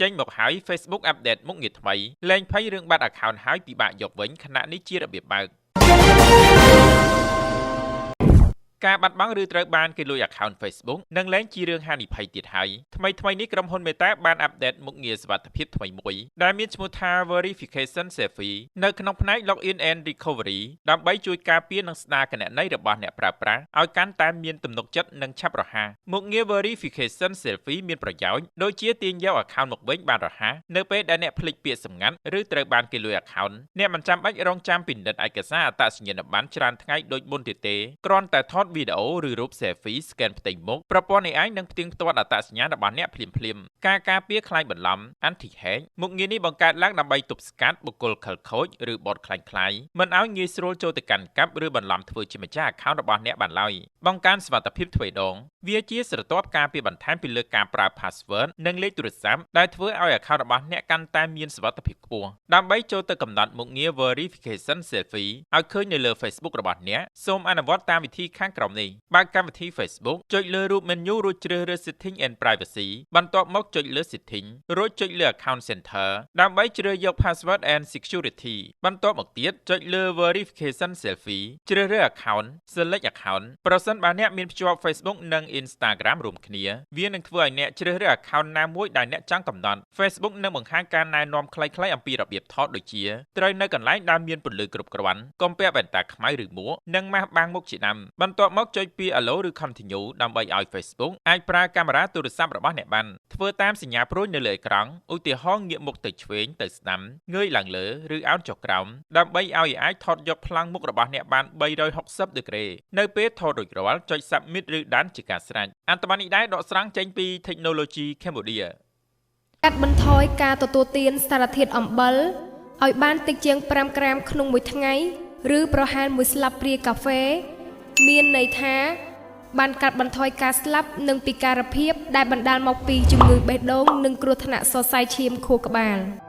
ចេញមកហើយ Facebook update មុខងារថ្មីលែងភ័យរឿងបាត់ account ហើយពិបាកយកវិញខណៈនេះជារបៀបបើកការបាត់បង់ឬត្រូវបានគេលួច account Facebook នឹងលែងជារឿងហានិភ័យទៀតហើយថ្មីថ្មីនេះក្រុមហ៊ុន Meta បាន update មុខងារសុវត្ថិភាពថ្មីមួយដែលមានឈ្មោះថា Verification Selfie នៅក្នុងផ្នែក Login and Recovery ដើម្បីជួយការពារនិងស្ដារគណនីរបស់អ្នកប្រើប្រាស់ឲ្យកាន់តែមានទំនុកចិត្តនិងឆាប់រហ័សមុខងារ Verification Selfie មានប្រយោជន៍ដូចជាទាញយក account មកវិញបានរហ័សនៅពេលដែលអ្នកភ្លេចពាក្យសម្ងាត់ឬត្រូវបានគេលួច account អ្នកមិនចាំបាច់រងចាំពិនិត្យឯកសារអត្តសញ្ញាណប័ណ្ណច្រើនថ្ងៃដូចមុនទៀតទេគ្រាន់តែថតវីដេអូឬរូប selfie scan ផ្ទៃមុខប្រព័ន្ធ AI នឹងផ្ទៀងផ្ទាត់អត្តសញ្ញាណរបស់អ្នកភ្លាមៗការការពារក្លែងបន្លំ anti hack មុខងារនេះបង្កើតឡើងដើម្បីទប់ស្កាត់បុគ្គលខិលខូចឬ bot ក្លែងៗមិនឲ្យងាយស្រួលចូលទៅកាន់កាប់ឬបន្លំធ្វើជាម្ចាស់ account របស់អ្នកបានឡើយបង្កើនសុវត្ថិភាពទ្វេដងវាជាស្រទាប់ការពារបន្ថែមពីលើការប្រើ password និងលេខទូរស័ព្ទដែលធ្វើឲ្យ account របស់អ្នកកាន់តែមានសុវត្ថិភាពខ្ពស់ដើម្បីចូលទៅកំណត់មុខងារ verification selfie ឲ្យឃើញនៅលើ Facebook របស់អ្នកសូមអនុវត្តតាមវិធីខាងក្រោមនេះបើកកម្មវិធី Facebook ចុចលើរូប menu រួចជ្រើសរើស Setting and Privacy បន្ទាប់មកចុចលើ Setting រួចចុចលើ Account Center ដើម្បីជ្រើសយក Password and Security បន្ទាប់មកទៀតចុចលើ Verification Selfie ជ្រើសរើស Account Select Account ប្រសិនបើអ្នកមានភ្ជាប់ Facebook និង Instagram រួមគ្នាវានឹងធ្វើឲ្យអ្នកជ្រើសរើស account ណាមួយដែលអ្នកចង់កំណត់ Facebook នឹងបង្ហាញការណែនាំខ្លីៗអំពីរបៀបថតដូចជាត្រូវនៅកន្លែងដែលមានពន្លឺគ្រប់គ្រាន់កុំពាក់វ៉ែនតាខ្មៅឬមួកនិងម៉ាស់បាំងមុខជាដើមបន្ទាប់មកចុចពី Allow ឬ Continue ដើម្បីឲ្យ Facebook អាចប្រើកាមេរ៉ាទូរស័ព្ទរបស់អ្នកបានធ្វើតាមសញ្ញាព្រួយនៅលើអេក្រង់ឧទាហរណ៍ងាកមុខទៅឆ្វេងទៅស្ដាំងើយឡើងលើឬអោនចុះក្រោមដើម្បីឲ្យ AI ថតយកប្លង់មុខរបស់អ្នកបាន360ដឺក្រេនៅពេលថតរួចរាល់ចុច Submit ឬ Done ជាការស្រេចអត្ថបទនេះដែរដកស្រង់ចេញពី Technology Cambodia។ កាត់បន្ថយការទទួលទានសារធាតុអំបិលឲ្យបានតិចជាង5ក្រាមក្នុងមួយថ្ងៃ ឬប្រហែលមួយស្លាបព្រាកាហ្វេ មានន័យថា បានកាត់បន្ថយការស្លាប់និងពិការភាពដែលបណ្ដាលមកពីជំងឺបេះដូងនិងគ្រោះថ្នាក់សរសៃឈាមខួរក្បាល។